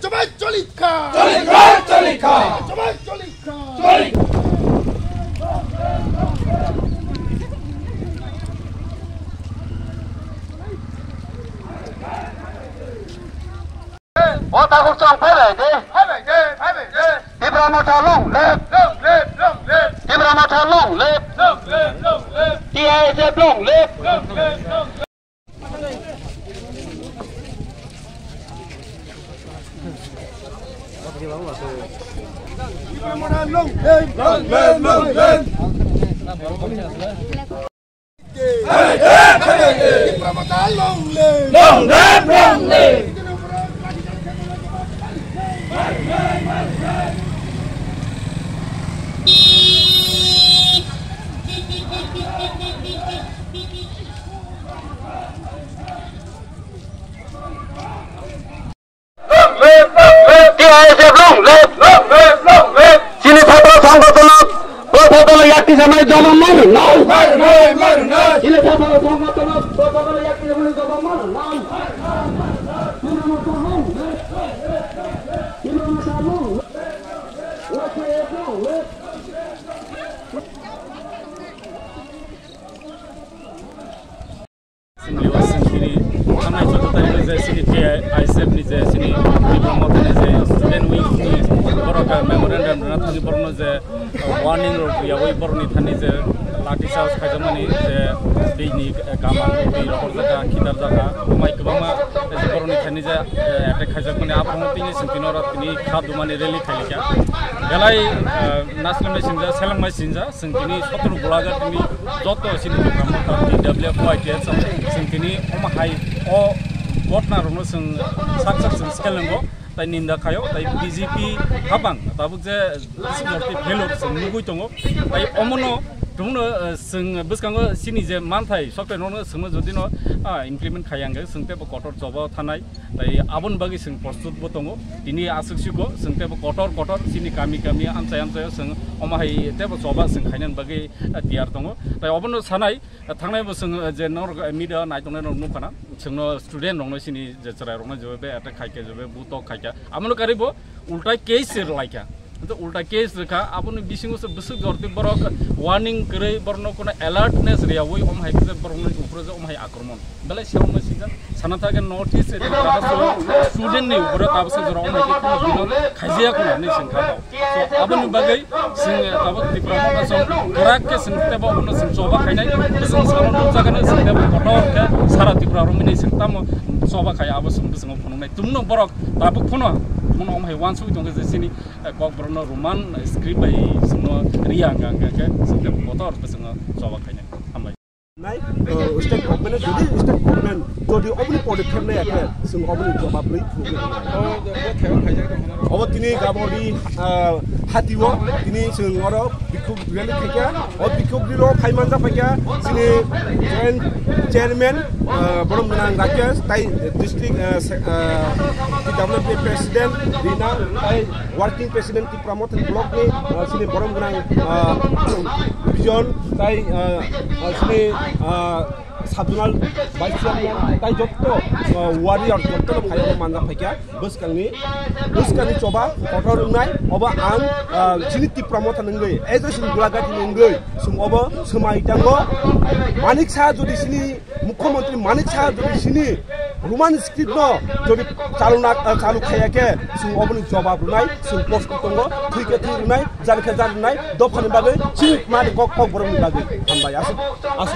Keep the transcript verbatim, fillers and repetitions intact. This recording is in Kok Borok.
Chobai cholikha! Cholikha, cholikha! Chobai cholikha! Cholikha! O takhuk chwng phaibai de. Phaibai de, phaibai de. Tipra Motha long live. Long live, long live. Tipra Motha long live. Long live, long live. T I S F long live. Long live, long live. Tipra Motha long live. Long live, long live. Tipra Motha long live! Long live, long live! T I S F long live! Long live! Long live! Chini chhatra songgothonno, o chhatra yakti samai joma mar nai. Mar nai, mar nai. Chini chhatra songgothonno, o chhatra yakti samai joma mar nai. Chini o chini thanai chwda tari je chini T I S F ni je chini Tipra Motha ni je student wing ni borok memorandum rwna thangwi borokno je warning rok riyawi borokni thani je lathi charge khaijakmani je bini kaman bini rohor jaga khidar jaga mai kwbangma je borokni thani je attack khaijakmani aphano tini singkino rok tini kha dumani rally khailika belai naslemai sinja selengmai sinja. Chwng tini sotoro gulagar tini joto chini Tipra Motha, T W F, Y T F chwng tini omo hai o gotna rokno chwng sak sak chwng skelengo tai ninda khayo tai B J P habang tabuk je bisi jorti phelok chwng nugui tongo tai omono tongno chwng bwskango chini je manthai software rokno chwngno jodi no implement khaya hwnkhe chwng teibo kotor choba thanai. Tai aboni bagwi chwng prostut bo tongo. Tini aswk siko chwng teibo kotor kotor chini kami kami amchai amchaio chwng omo hai teibo choba chwng khainani bagwi tiyar tongo. Tai obono sanai thangnai bo chwng je norok media naitongnai rok nukha na chwngno student rokno chini je chwrai rokno je be attack khaikha je be butok khaikha abono karwi bo ultai case se rwlaikha. Hwnkhe ulta case rwkha, aboni bisingo se bwswk jorti borok warning kwrwi, borokno kono alertness riyawi, omo hai khe borokni uphuru je omo hai akromon. Belai se omo sijak, sana thage North East area student ni uphuru tabuk se jora omo hai khe kono guna khaijaya kono hinwi sengkha bo. So, aboni bagwi chwng tabuk Tipra Motha song kwrak khe chwng tebo abono chwng choba khainai, bwswng salo nukjakgano chwng tebo kotor khe sara Tripura romwi ni chwng tamo choba khai abo chwng bwswngo phunuknai. Tumno borok tabuk phano, tumno omo hai uansugwi tongkhe je chini Kokborokno Roman script bai chwngno riya hwnkha, hwnkha khe chwng tei kotor bwswngno choba khainai. Hambai. Nai, uh, state government, jodi state government jodi oboni podokkhep nai khe chwng oboni jobab rwi phunukgwi rwnai. Obo tini gaboni, uh, hatio tini chwng oro bikhuk rally khaikha. O bikhuk rally o phai manjak phaikha chini joint chairman, uh, borom gwnang Rakesh tai district, uh, se-, uh, T W F president Rina tai working president Tipra Motha block ni, ah, sini borom gwnang, ah, Bijon tai, ah, ah, sini, ah, subzonal vice chairman tai jotto, ah, warrior jotto no phai o manjak phaikha bwskangni, bwskangni choba kotor wngnai obo ang, ah, sini Tipra Motha nungwi ejo sini gulagati nungwi sum obo swmai tango manik sa jodi sini Mukhyamantri Manik Saha jodi sini Roman script no jodi chaluna, eh, chalu khaya khe, chwng oboni jobab rwnai, chwng post tongo, thwi khe thwi rwnai, jar khe jar rwnai, dophani bagwi chini mani kok, Kokborokni bagwi. Hambai, aswk, aswk.